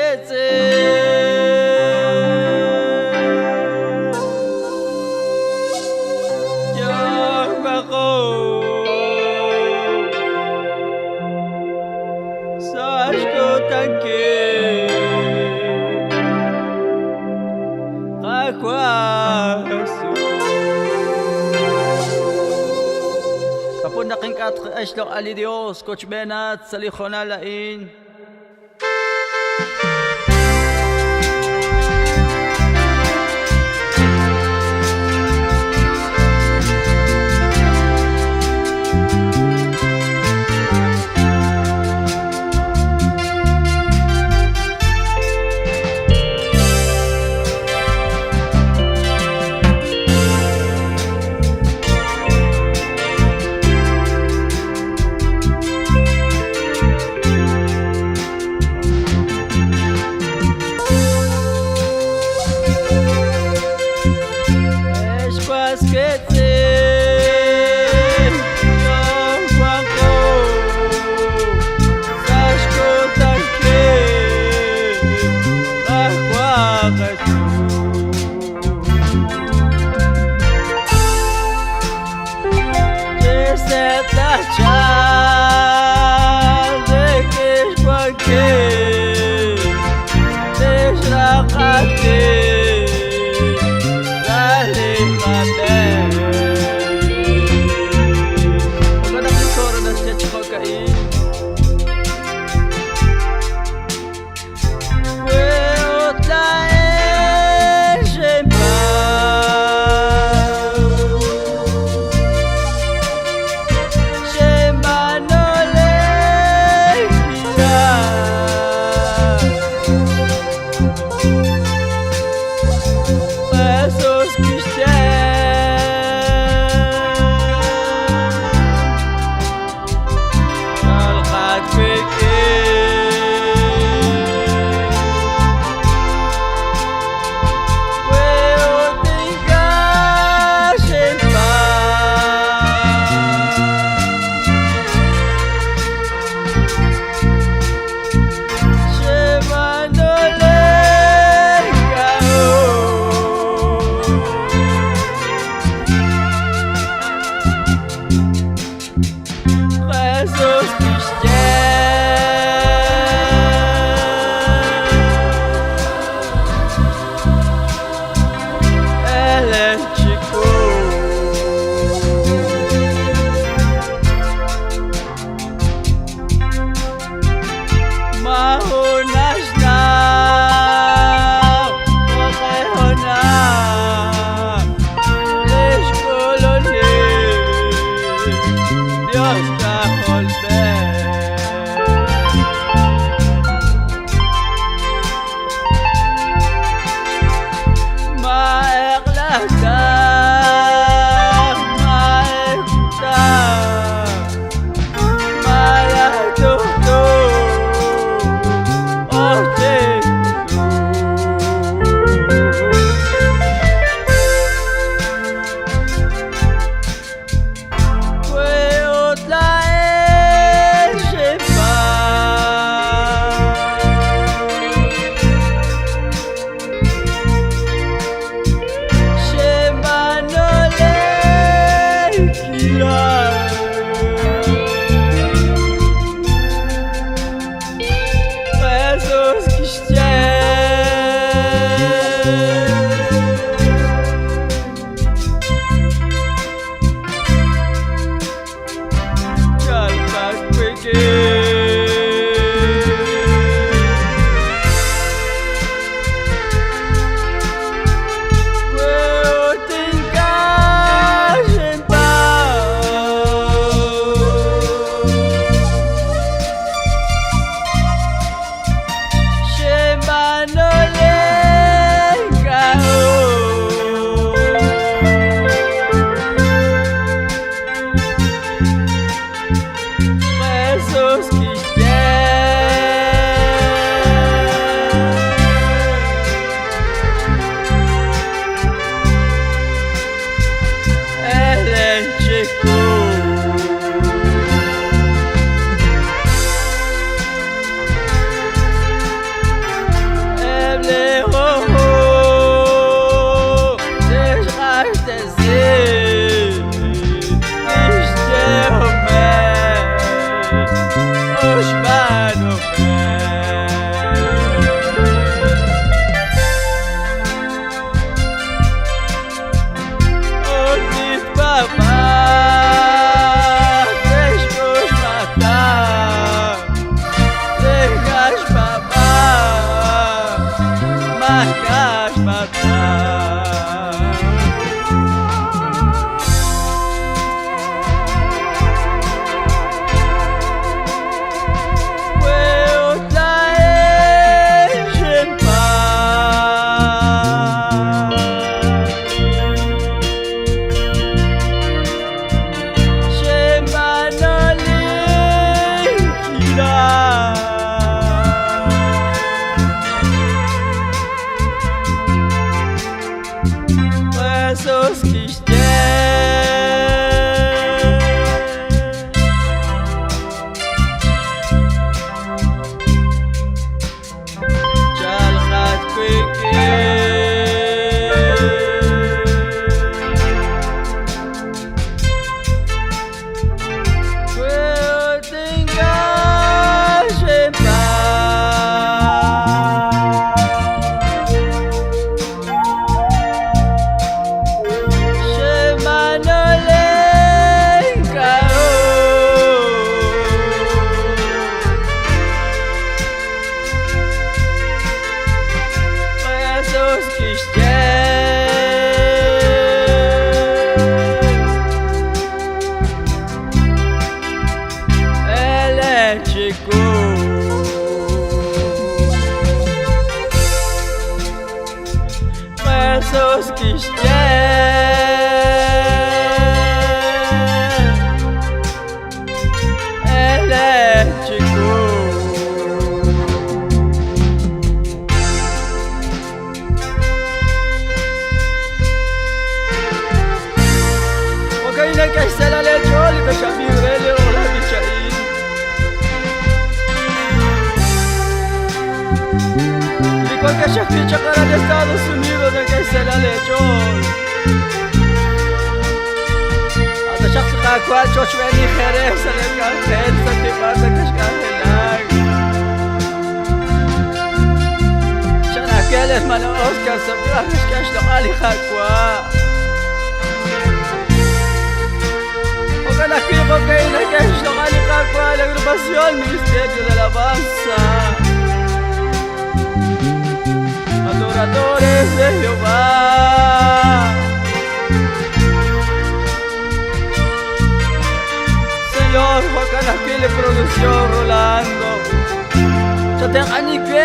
qiitz'in, yo'waqo sa' xkutankil Qaawa' Jesus. K'a'ut naq ink'a' tqak'e xloq'al li Yos kochb'eenat sa' li hoonal a'in? Ex was qiitz'in, yo'wanqo sa' xkutankil Qaawa' Jesus. Chise'ta chal rik'in xwankil lix raq'atil sa' li qab'een. Jo'kan naq li coro naxye chi jo'ka'in. Wi ut laa'in xinpaab' xinb'aanu li yaal. Jesus kixye. Chalqat wik'in. Wi ut ink'a' xinpaab' xinb'aanu li k'a'ut. Jesus kixye. Elen chiwu. Maajun naxnaw jo'q'e hoonal lix k'ulunik Dios K'ajolb'ej. Ma eq'la ta, ma ewu ta, malaj tuqtu q'oqyink ru. Wi ut laa'in xinpaab' xinb'aanu li yaal. Jesus kixye. Chalqat wik'in. Wi ut ink'a' xinpaab' xinb'aanu li k'a'ut. Jesus kixye. Elen chiwu. chiwu. Jesús kixye. Elen chiwu. Jo'kan neke'xsela leech'ool li tex'ab'inq re li loq'laj b'ich a'in. Li wankex ajwi' chaq aran Estados Unidos neke'xsela leech'ool. A' taxaq li Qaawa' chochb'een li Jerez sa' lee k'anjel sa' tib'al nakexk'anjelak. Chanakel hermano Oscar sa' xk'e xloq'al li Qaawa'. Jo'kan ajwi' jo'kan nak'e xloq'al li Qaawa' la agrupación Ministerio de Alabanza. Adoradores de Jehová. Señor, jo'kan ajwi' li producción Rolando. Chatenq'ani we.